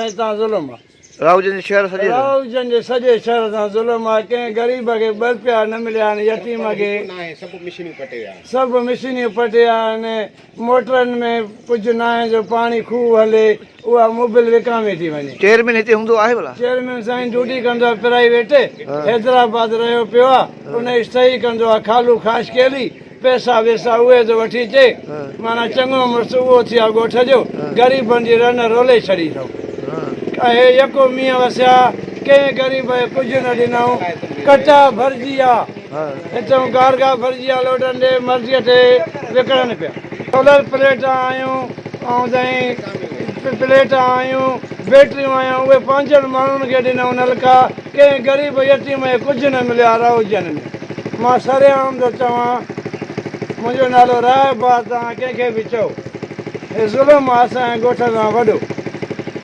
سائين تان ظلم آ. راهوجن جي شهر سڄي سان. راهوجن جي سڄي شهر سان ظلم آ. ڪنهن غريب کي ٻه رپيا نه مليا آهن يتيم کي. سڀ مشينيون پٽي ويا آهن. سڀ مشينيون پٽي ويا آهن. موٽرن ۾ ڪجهه ناهي جو پاڻي کوهه هلي اها موبل وڪامي ٿي وڃي. چيئرمين هتي هوندو آهي ڀلا؟ چيئرمين سائين ڊيوٽي ڪندو آهي پرائيويٽ حيدرآباد رهيو پيو آهي ان جي صحيح ڪندو آهي خالو خاصخيلي پئسا ويسا اهي ٿو وٺي اچي معنيٰ چڱو مڙس اهو ٿي آ ڳوٺ جو غريبن جي رن رولي ڇڏي اٿئون اهي يڪو مينهن وسيا ڪنهن غريب کي ڪجهه نه ڏنائون ڪٽا ڀرجي آ هتئون گارگا ڀرجي آ لوڊن ڏي مرضيء تي وڪڻن پيا. سولر پليٽان آيون ۽ سائين پليٽان آيون بيٽريون آيون اهي پنهنجن ماڻهن کي ڏنائون نلڪا ڪنهن غريب يتيم کي ڪجهه نه مليو آ راهوجن ۾ مان سرعام ٿو چوان منهنجو نالو راهب آ توهان ڪنهن کي به چئو هي ظلم آ اسان جي ڳوٺ سان وڏو.